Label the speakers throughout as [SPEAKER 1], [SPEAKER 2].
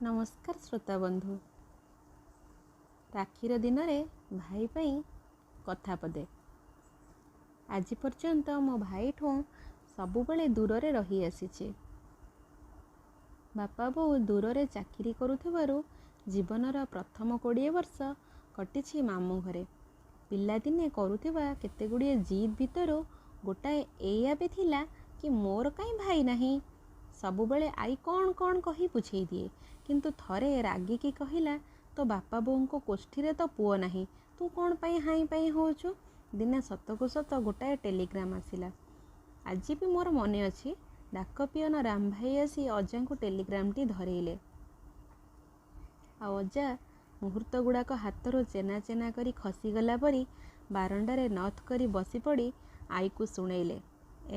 [SPEAKER 1] ନମସ୍କାର ଶ୍ରୋତା ବନ୍ଧୁ। ରାକ୍ଷୀର ଦିନରେ ଭାଇ ପାଇଁ କଥା ପଦେ। ଆଜି ପର୍ଯ୍ୟନ୍ତ ମୋ ଭାଇଠୁଁ ସବୁବେଳେ ଦୂରରେ ରହିଆସିଛି। ବାପା ବୋଉ ଦୂରରେ ଚାକିରି କରୁଥିବାରୁ ଜୀବନର ପ୍ରଥମ 20 ବର୍ଷ କଟିଛି ମାମୁଁ ଘରେ। ପିଲାଦିନେ କରୁଥିବା କେତେଗୁଡ଼ିଏ ଜିଦ୍ ଭିତରୁ ଗୋଟାଏ ଏଇଆ ବି ଥିଲା କି ମୋର କାହିଁ ଭାଇ ନାହିଁ। ସବୁବେଳେ ଆଈ କ'ଣ କ'ଣ କହି ବୁଝେଇ ଦିଏ, କିନ୍ତୁ ଥରେ ରାଗିକି କହିଲା, ତୋ ବାପା ବୋଉଙ୍କ କୋଷ୍ଠୀରେ ତ ପୁଅ ନାହିଁ, ତୁ କ'ଣ ପାଇଁ ହାଇଁ ପାଇଁ ହେଉଛୁ? ଦିନେ ସତକୁ ସତ ଗୋଟାଏ ଟେଲିଗ୍ରାମ ଆସିଲା। ଆଜି ବି ମୋର ମନେ ଅଛି, ଡାକ ପିଅନ ରାମଭାଇ ଆସି ଅଜାଙ୍କୁ ଟେଲିଗ୍ରାମଟି ଧରେଇଲେ। ଆଉ ଅଜା ମୁହୂର୍ତ୍ତ ଗୁଡ଼ାକ ହାତରୁ ଚେନା ଚେନା କରି ଖସିଗଲା ପରି ବାରଣ୍ଡାରେ ନଥ୍ କରି ବସିପଡ଼ି ଆଈକୁ ଶୁଣେଇଲେ,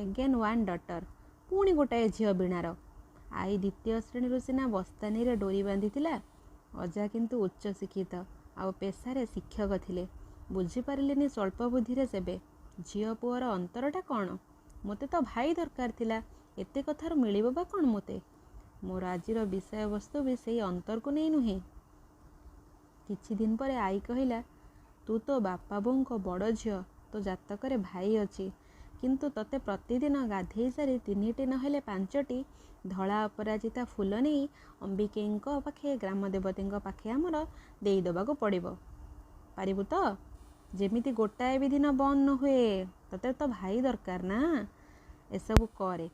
[SPEAKER 1] ଏଗେନ୍ ୱାନ୍ ଡଟର, ପୁଣି ଗୋଟାଏ ଝିଅ ବୀଣାର। ଆଈ ଦ୍ୱିତୀୟ ଶ୍ରେଣୀରୁ ସିନା ବସ୍ତାନିରେ ଡୋରି ବାନ୍ଧିଥିଲା, ଅଜା କିନ୍ତୁ ଉଚ୍ଚ ଶିକ୍ଷିତ ଆଉ ପେଶାରେ ଶିକ୍ଷକ ଥିଲେ। ବୁଝିପାରିଲିନି ସ୍ୱଳ୍ପ ବୁଦ୍ଧିରେ ସେବେ ଝିଅ ପୁଅର ଅନ୍ତରଟା କ'ଣ। ମୋତେ ତ ଭାଇ ଦରକାର ଥିଲା, ଏତେ କଥାରୁ ମିଳିବ ବା କ'ଣ ମୋତେ? ମୋର ଆଜିର ବିଷୟବସ୍ତୁ ବି ସେଇ ଅନ୍ତରକୁ ନେଇ ନୁହେଁ। କିଛି ଦିନ ପରେ ଆଈ କହିଲା, ତୁ ତୋ ବାପା ବୋଉଙ୍କ ବଡ଼ ଝିଅ, ତୋ ଜାତକରେ ଭାଇ ଅଛି, କିନ୍ତୁ ତୋତେ ପ୍ରତିଦିନ ଗାଧେଇ ସାରି 3ଟି ନହେଲେ 5ଟି ଧଳା ଅପରାଜିତା ଫୁଲ ନେଇ ଅମ୍ବିକେଇଙ୍କ ପାଖେ, ଗ୍ରାମଦେବତୀଙ୍କ ପାଖେ ଆମର ଦେଇଦେବାକୁ ପଡ଼ିବ। ପାରିବୁ ତ? ଯେମିତି ଗୋଟାଏ ବି ଦିନ ବନ୍ଦ ନ ହୁଏ। ତୋତେ ତ ଭାଇ ଦରକାର ନା, ଏସବୁ କରେ।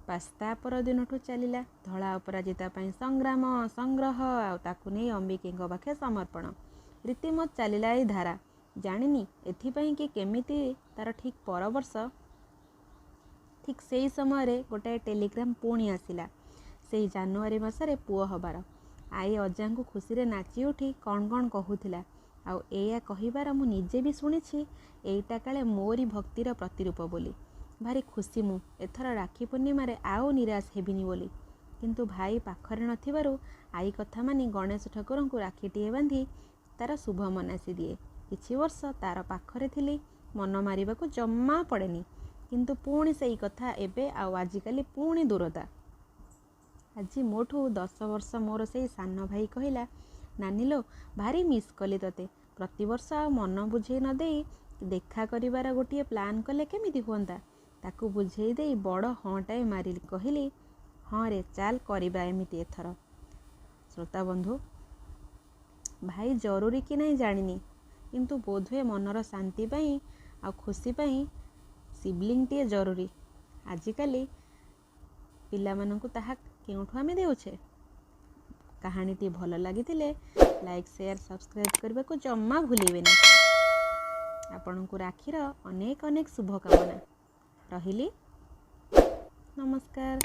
[SPEAKER 1] ବାସ୍, ତା ପରଦିନଠୁ ଚାଲିଲା ଧଳା ଅପରାଜିତା ପାଇଁ ସଂଗ୍ରାମ, ସଂଗ୍ରହ ଆଉ ତାକୁ ନେଇ ଅମ୍ବିକେଙ୍କ ପାଖେ ସମର୍ପଣ। ରୀତିମତ ଚାଲିଲା ଏଇ ଧାରା। ଜାଣିନି ଏଥିପାଇଁ କି କେମିତି ତାର ଠିକ୍ ପରବର୍ଷ ଠିକ୍ ସେଇ ସମୟରେ ଗୋଟାଏ ଟେଲିଗ୍ରାମ ପୁଣି ଆସିଲା, ସେଇ ଜାନୁଆରୀ ମାସରେ ପୁଅ ହବାର। ଆଈ ଅଜାଙ୍କୁ ଖୁସିରେ ନାଚି ଉଠି କ'ଣ କ'ଣ କହୁଥିଲା, ଆଉ ଏଇଆ କହିବାର ମୁଁ ନିଜେ ବି ଶୁଣିଛି, ଏଇଟା କାଳେ ମୋରି ଭକ୍ତିର ପ୍ରତିରୂପ ବୋଲି। ଭାରି ଖୁସି ମୁଁ, ଏଥର ରାକ୍ଷୀ ପୂର୍ଣ୍ଣିମାରେ ଆଉ ନିରାଶ ହେବିନି ବୋଲି। କିନ୍ତୁ ଭାଇ ପାଖରେ ନଥିବାରୁ ଆଈ କଥା ମାନି ଗଣେଶ ଠାକୁରଙ୍କୁ ରାକ୍ଷୀଟିଏ ବାନ୍ଧି ତାର ଶୁଭ ମନାସି ଦିଏ। କିଛି ବର୍ଷ ତାର ପାଖରେ ଥିଲି, ମନ ମାରିବାକୁ ଜମା ପଡ଼େନି। କିନ୍ତୁ ପୁଣି ସେଇ କଥା ଏବେ ଆଉ ଆଜିକାଲି ପୁଣି ଦୂରତା। ଆଜି ମୋଠୁ 10 ବର୍ଷ ମୋର ସେଇ ସାନ ଭାଇ କହିଲା, ନାନୀଲୋ, ଭାରି ମିସ୍ କଲି ତୋତେ। ପ୍ରତିବର୍ଷ ଆଉ ମନ ବୁଝେଇ ନ ଦେଇ ଦେଖା କରିବାର ଗୋଟିଏ ପ୍ଲାନ୍ କଲେ କେମିତି ହୁଅନ୍ତା? ତାକୁ ବୁଝେଇ ଦେଇ ବଡ଼ ହଁଟାଏ ମାରିଲି, କହିଲି, ହଁ ରେ ଚାଲ କରିବା ଏମିତି ଏଥର। ଶ୍ରୋତା ବନ୍ଧୁ, ଭାଇ ଜରୁରୀ କି ନାହିଁ ଜାଣିନି, କିନ୍ତୁ ବୋଧହୁଏ ମନର ଶାନ୍ତି ପାଇଁ ଆଉ ଖୁସି ପାଇଁ ସିବଲିଙ୍ଗଟିଏ ଜରୁରୀ। ଆଜିକାଲି ପିଲାମାନଙ୍କୁ ତାହା କେଉଁଠୁ ଆମେ ଦେଉଛେ? କାହାଣୀଟି ଭଲ ଲାଗିଥିଲେ ଲାଇକ୍, ସେୟାର, ସବସ୍କ୍ରାଇବ୍ କରିବାକୁ ଜମା ଭୁଲିବେନି। ଆପଣଙ୍କୁ ରାକ୍ଷୀର ଅନେକ ଅନେକ ଶୁଭକାମନା। ରହିଲି, ନମସ୍କାର।